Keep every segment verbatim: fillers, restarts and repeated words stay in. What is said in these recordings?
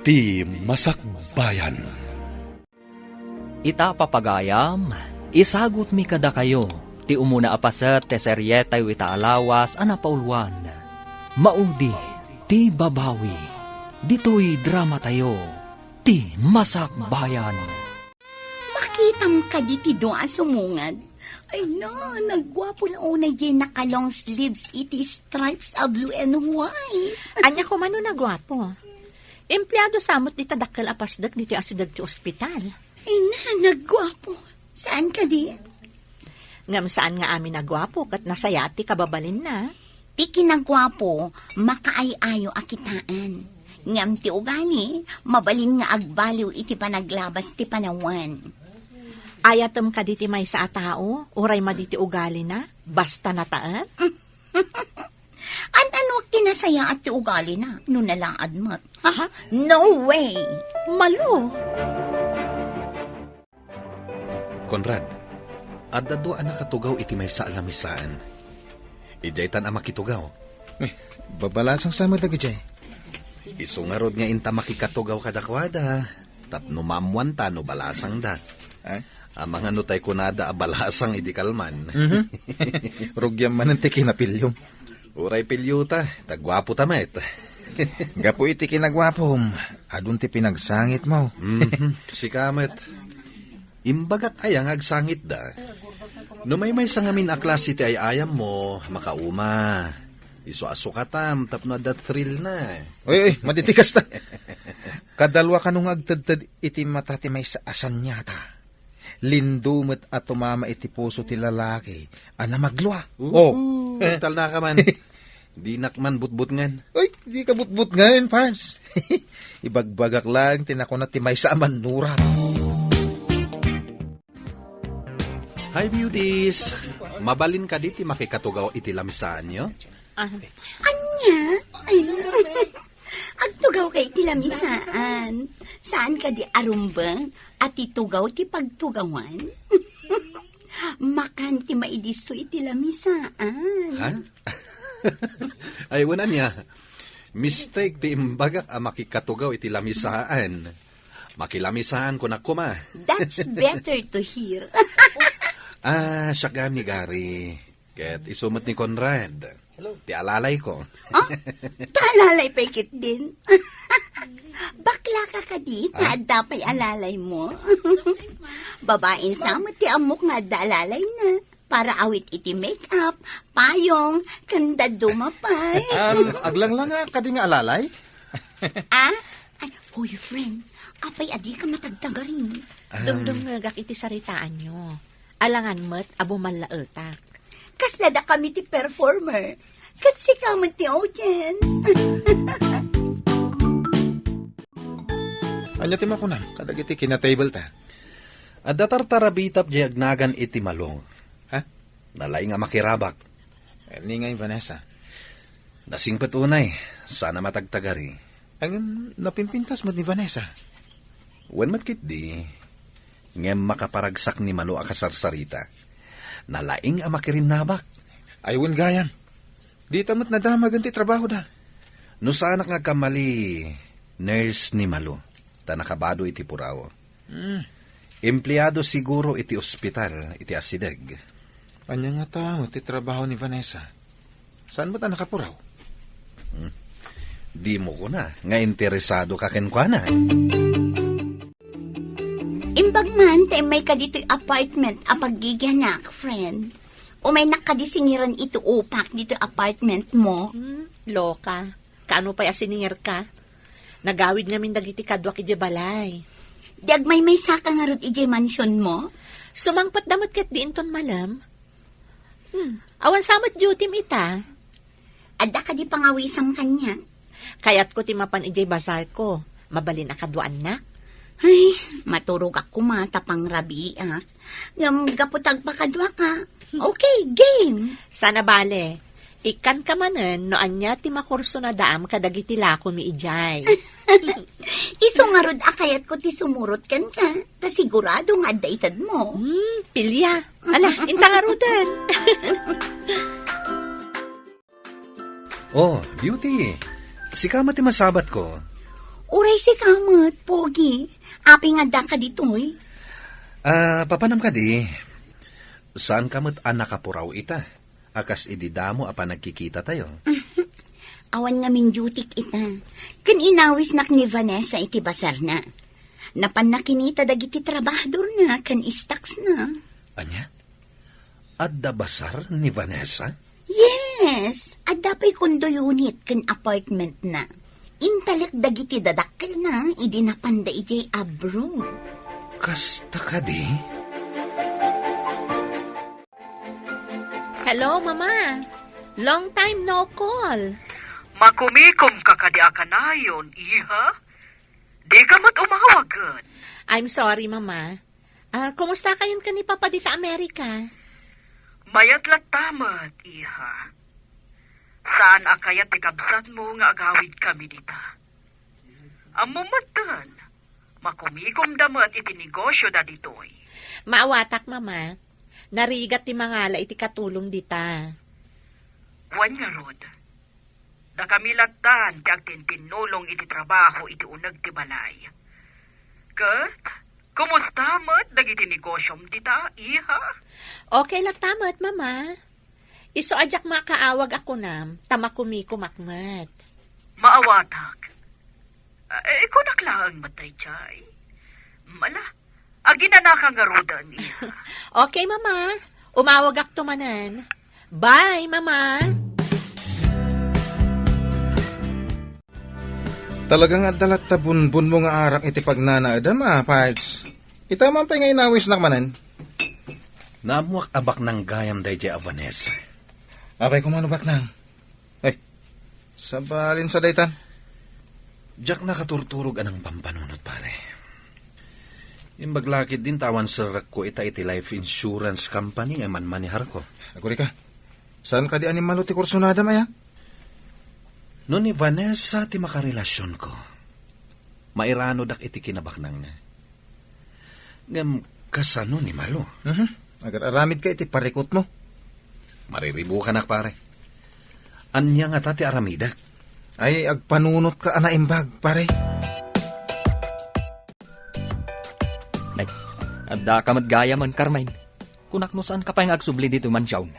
Ti Masakbayan. Ita, papagayam, isagutmi kadakayo ti umuna a paset ti serietayo ita a lawas a napauluan. Maudi ti babawi. Ditoy dramatayo, Ti Masakbayan. Makitam kadi ti dua a sumungad? Ay na, nagguapo la unay diay naka-long sleeves iti stripes a blue and white. Ania koma no nagguapo? Empleado sa met dita dakkel a pasdek ditoy asideg ti ospital. Ay na, nagguapo. Saan kadi? Ngem saan nga amin a guapo ket nasayaat ti kababalinna. Ti kinaguapo, makaay-ayo a kitaen. Ngem ti ugali, mabalin nga agbaliw iti panaglabas ti panawen. Ayatem kadi ti maysa a tao, uray madi ti ugalina, basta nataen? An-anuak ti nasayaat ti ugalina, no nalaad met? Aha, no way! Malo! Conrad, adda dua a nakatugaw iti maysa a lamisaan. Idiaytan a makitugaw. Eh, babalasang sa met dagidiay. Isu ngarud nga inta makikatugaw kadakuada, tapno maammoanta no balasangda. Eh? Amangan no tay kunada a balasang idi kalman. Mhm. Rugiam manen ti kinapiliom. Uray piliota, ta guapota met. Gapu iti kinaguapom, adun ti pinagsangitmo. Mhm, sika met. Imbagak aya nga agsangitda? No maymaysa ngamin a klase ti ay-ayammo, makauma. Isu a sukatam tapno adda thrill na. Oy, oy, madi ti kasta. Kadalua kano nga agtedted iti mata ti maysa a saniata. Lindo met a tumama iti puso ti lalaki a namaglua. Oo, oh. Talna ka man. Dinak man butbutngan. Ay, di ka butbutngan, Pars. Ibagbagak lang ti nakuna ti maysa a mannurat. Hi, beauties! Mabalin kadi ti makikatugaw iti lamisaanyo? Ah. Ania? Ay, agtugaw kay iti lamisaan. Saan kadi a rumbeng a ti tugaw ti pagtugawan? Makan ti maidisso iti lamisaan. Ha? Ay, wen ania. Mistake ti imbagak a makikatugaw iti lamisaan. Makilamisaan ko na koma. That's better to hear. Ah, siak gayam ni Gary. Ket isu met ni Conrad. Hello. Ti alalay ko. Ah? Ta alalay pay ketdin? Bakla ka kadi, ta Ah? adda pay alalay mo? Babain sa met ti ammok nga adda alalay na. Para awit iti make-up, payong, ken dadduma pay. Um, aglanglanga kadi nga alalay? Ah? Ay, hoy, friend, apay a dika matagtagari? Um, Dumdumngegak iti saritaanyo. Alangan met a bumallaetak. Kasla dakami ti performer. Ket sika met ti audience. Ania ti makunam kadagiti kinatable ta? Adda tartarabitap diay agnagan iti Malo. Ha? Nalaing a makirabak. Eh, ni ngay Vanessa? Nasingpet unay, saan a matagtagari. Ngem napimpintas met ni Vanessa. Wen met ketdi, ngem makaparagsak ni Malo a kasarsarita. Nalaing a makirinnabak. Ay, wen gayam. Dita met nadamagen ti trabahoda. No saanak nga agkamali, nurse ni Malo, ta nakabado iti puraw. Hmm. Empleado siguro iti ospital iti asideg. Ania ngata met ti trabaho ni Vanessa? Saan met a nakapuraw? Hmm. Dimo kuna nga interesado ka kenkuana. Imbag man ta immayka ditoy apartment a paggigianak, friend. Umaynak kadi singiran iti upak ditoy apartment mo? Hmm, loka. Kaano pay a siningirka? Nagawid ngamin dagiti kaduak idiay balay. Di agmaymaysaka ngarud idiay mansionmo? Sumangpetda met ketdi inton malem. Hmm, awan sa met duty-m ita? Adda kadi pangawisam kaniak? Kayatko ti mapan idiay bazar ko. Mabalin a kaduaannak? Ay, maturogak koma ta pangrabiiak. Ngem gapu ta agpakaduaka. Okay, game. Saan a bale. Ikkanka manen no ania ti makurso a daam kadagiti lakomi idiay. Isu ngarud a kayatko ti sumurot kenka, ta sigurado nga adda itedmo. Hmm, pilia. Ala, inta ngaruden. Oh, Beauty, sika met ti masabatko. Uray sika met, Pogi. Apay nga addaka ditoy? Ah, papanam kadi, saanka met a nakapuraw ita, a kas idi damo a panagkikitatayo. Awan ngamin duty-k ita. Ken inawisnak ni Vanessa iti basarna. Napanna kinita dagiti trabahadorna ken stocks-na. Ania? Adda basar ni Vanessa? Yes! Adda pay condo unit ken apartment-na. Intalek dagiti dadakkelna idi napanda idiay abroad. Kasta kadi? Hello, Mama. Long time no call. Makumikom ka kadi a kanayon, iha? Di ka met umawag ket. I'm sorry, Mama. Ah, kumusta kayon ken ni Papa dita Amerika? Mayat latta met, iha. Saan a kayat ti kabsatmo nga agawid kami dita. Ammom metten, makumikomda met iti negosio da ditoy. Maawatak, Mama. Narigat ti mangala iti katulong dita. Wen ngarud, dakami lattan ti agtintinnulong iti trabaho iti uneg ti balay. Ket, kumusta met dagiti negosiom dita, iha? Okay latta met, Mama. Isu a diak makaawag a kunam, ta makumikomak met. Maawatak. Eh, kunak laeng met daydiay. Mala, aginanaka ngaruden, iha. Okay, Mama. Umawagakto manen. Bye, Mama. Talaga nga adda latta bunbunmo nga arak iti pagnanaedem, a, Pards. Ita man pay nga inawisnak manen. Naammoak a baknang gayam daydiay a Vanessa. Apay koma no baknang? Ay, sabalin sa daytan. Diak nakaturturog a nangpampanunot, pare. Imbag la ketdin ta awan serrekko ita iti life insurance company nga manmaneharko. Agurika, saan kadi a nimmalo ti kursunadam aya? No ni Vanessa ti makarelasionko, mairanodak iti kinabaknangna. Ngem kasano ni Malo? Mhm. Agar-aramidka iti parikutmo. Mariribukanak, pare. Ania ngata ti aramidek? Ay, agpanunotka a naimbag, pare. Nay, addaka met gayam, Carmen. Kunak no saanka pay nga agsubli ditoy mansion.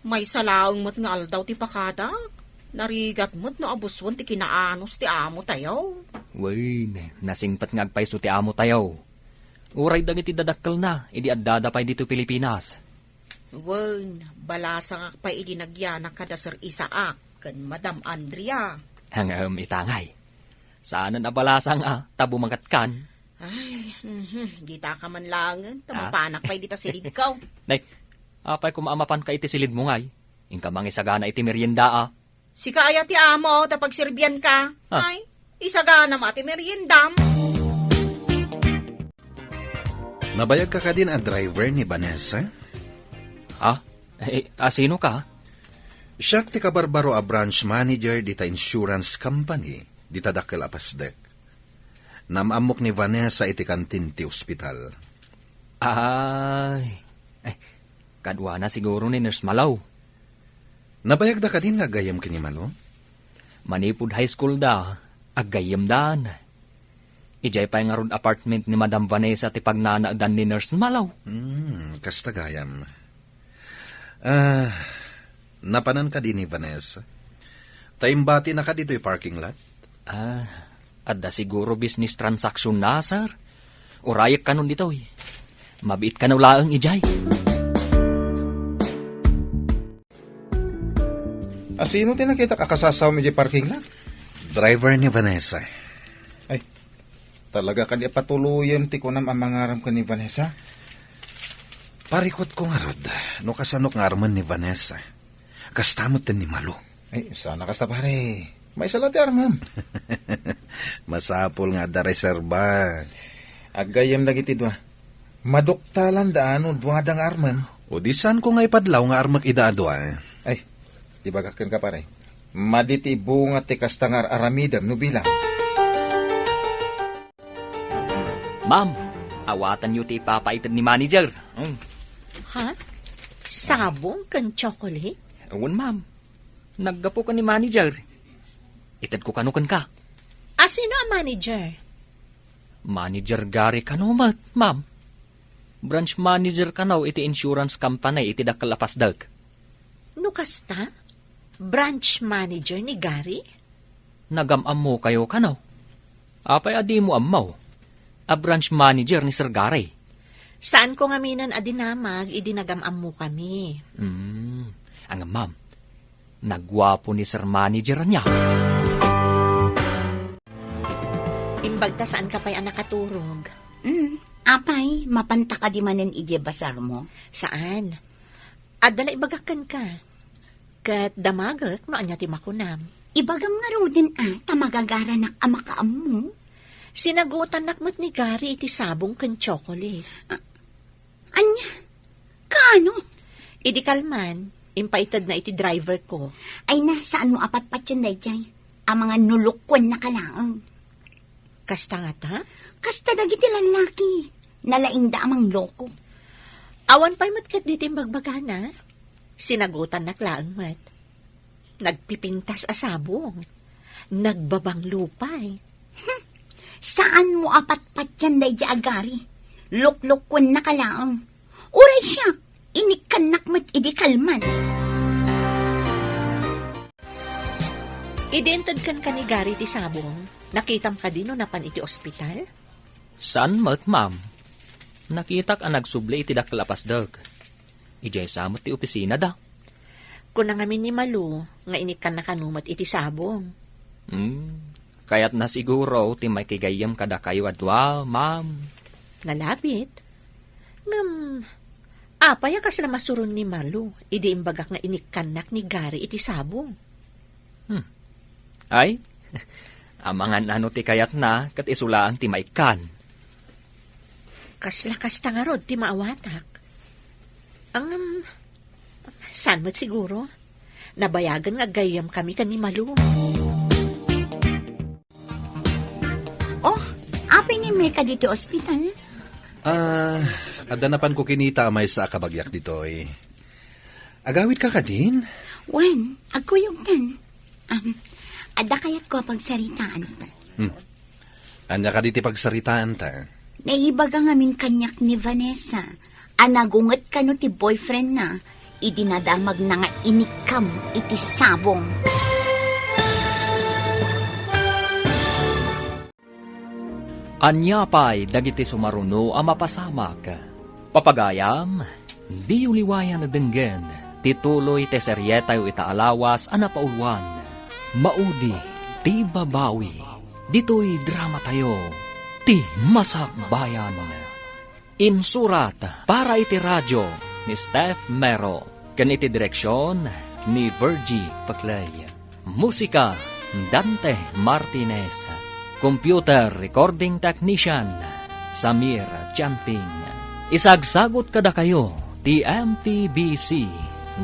Maysa laeng met nga aldaw ti pakadak. Narigat met no abusuen ti kinaanus ti amo tayo. Wen, nasingpet nga agpayso ti amo tayo. Uray dagiti dadakkelna idi addada pay ditoy Pilipinas. Wen, balasangak pay idi nagyanak kada Sir Isaac ken Madam Andrea. Ngem ita ngay, saanen a balasang a ta bumangatkan. Ay, mhm, dita ka man laengen, ta Ah? mapanak pay dita silidko. Nay, apay koma a mapanka iti silidmo ngay? Inka mangisagana iti merienda, a. Sika aya ti amo, ta pagserbianka. Ah. Ay, isagana ma ti meriendam. Nabayagka kadin a driver ni Vanessa? Ha? Eh, asino ka? Siak ti kabarbaro a branch manager dita insurance company, dita dakkel a pasdek. Naam-ammok ni Vanessa iti kantin ti ospital. Ay, eh, kaduana siguro ni Nurse Malo. Nabayagda kadin nga aggayem ken ni Malo? Manipud high school da, aggayyemdan. Idiay pay ngarud apartment ni Madam Vanessa ti pagnanaedan ni Nurse Malo. Hmm, kasta gayam. Ah, napanan kadi ni Vanessa? Ta imbatinaka ditoy parking lot? Ah, adda siguro business transaction na, sir. Urayek kanon ditoy. Mabiit kano laeng idiay. Asino ti nakitak a kasasawem idiay parking lot? Driver ni Vanessa. Ay, talaga kadi a patuloyem ti kunam a mangaram ken ni Vanessa? Parikutko ngarud, no kasano nga armen ni Vanessa. Kasta met ken ni Malo. Ay, sana kasta, pare. Maysa la ti armem. Masapul nga adda reserba. Aggayem dagiti dua. Maduktalan da no duada nga armem. O di saanko nga ipadlaw nga armek ida a dua. Ay, ibagak kenka, pare. Madi ti bunga ti kasta nga ar-aramidem no bilang. Ma'am, awatanyo ti ipapaited ni manager. Mm. Ha? Sabong ken chocolate? Wen, ma'am. Naggapu ken ni manager. Itedko kano kenka. A sino a manager? Manager Gary kano met, ma'am. Branch manager kano iti insurance company iti dakkel a pasdek. No kasta, branch manager ni Gary? Nagam-ammokayo kano? Apay a dimo ammo? A branch manager ni Sir Gary. Saanko ngaminen a dinamag idi nagam-ammokami. Hmm, ngem ma'am, nagguapo ni Sir Manager ania. Imbag ta saanka pay a nakaturog. Hmm, apay, mapanta kadi manen idiay basarmo? Saan. Adda la ibagak kenka. Ket damagek no ania ti makunam. Ibagam ngaruden a ta magagaranak a makaammo. Sinagutannak met ni Gary iti sabong ken chocolate. A-, ania? Kaano? Idi kalman, impaitedna iti driver ko. Ay na, saanmo a patpatien daydiay? Amangan no lukkuennaka laeng. Kasta ngata? Kasta dagiti lallaki. Nalaingda a mangloko. Awan pay met ketdi ti imbagbagana. Sinagutannak laeng met. Nagpipintas a sabong. Nagbabanglo pay. Hmm. Saanmo a patpatien daydiay a Gary? Luklukkuennaka laeng. Uray siak, inikkannak met idi kalman. Idi inted kenka ni Gary ti sabong, nakitam kadi no napan iti ospital? Saan met, ma'am. Nakitak a nagsubli iti dakkel a pasdek. Idiay sa met ti opisinada. Kuna ngamin ni Malu nga inikkanna kano met iti sabong. Hmm, kayatna siguro ti makigayyem kadakayo a dua, ma'am. Nalabit. Ngem, apay a kasla masuron ni Malu idi imbagak nga inikkannak ni Gary iti sabong? Hmm. Ay, amangan no ti kayatna ket isu laeng ti maikkan. Kasla kasta ngarud ti maawatak. Ngem, saan met siguro? Nabayagen nga aggayyemkami ken ni Malu. Oh, apay nga immay kadi ti ospital? Ah, adda napanko kinita a maysa a kabagiak ditoy. Agawidka kadin? Wen, agkuyogtan. Um, adda kayatko a pagsaritaanta. Hmm. Ania kadi ti pagsaritaanta? Naibaga ngamin kaniak ni Vanessa a nagunget kano ti boyfriendna idi nadamagna nga inikkam iti sabong. Ania pay dagiti sumaruno a mapasamak? Papagayam, diyo liwayan a denggen ti tuloy ti serietayo ita a lawas a napauluan, Maudi ti Babawi, ditoy dramatayo, Ti Masakbayan. Insurat para iti radio ni Steph Mero ken iti direksion ni Virgie Paclay. Musika, Dante Martinez. Computer recording technician, Samir Chanting. Isagsagut kadakayo ti M P B C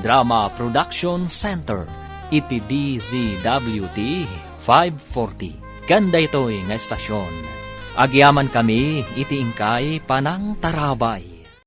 Drama Production Center iti D Z W T five forty. Ken daytoy nga estasion, agyamankami iti inkay panangtarabay.